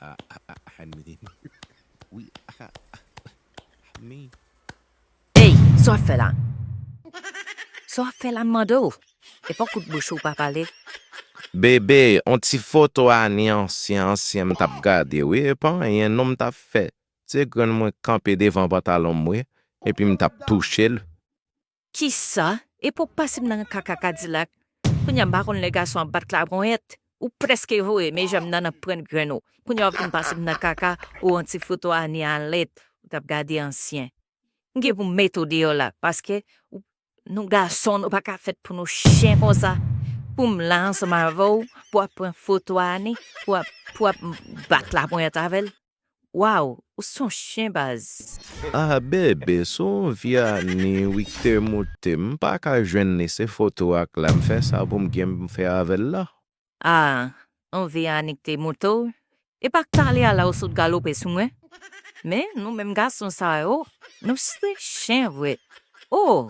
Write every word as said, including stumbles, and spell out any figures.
a, a, a, Annie. Wi, a, a, Annie. Ey, sa w ap fè la? Sa w ap fè la, m mande w? E pa kout bouch ou pa pale? Bebe, on ti foto Annie ansyen, ansyen m t ap gade, wi, e pa anyen non m t ap fè. Se grenn mwen kanpe devan pantalon m, wi, epi m t ap touche l. Kisa? E pou pase m nan kaka Kadilak? Kounye a m pa konn lè gason ap bat laponyèt. Ou prèske voye men janm nan nan prann grenn ou. Kounye a w ap vin pase m nan kaka, ou on ti foto Annie alèt, ou t ap gade ansyen. M gen pou m mete w deyò la, paske ou- nou gason, nou pa ka fèt pou nou chen konsa. Pou m la ansanm avè w, pou w ap pran foto Annie, pou w ap, pou w ap bat laponyèt avè l. Waw, ou se yon chen baz. Ah, bebe, se yon vye Annie wi ki te moute m. M pa ka jwenn li, se foto ak la m fè sa pou m gen m fè avè l la. Ah, yon vye Annie ki te moute w? E pa k talè a la ou sot galope sou mwen? Men, nou menm gason sa yo, nou se chen vre. Oh!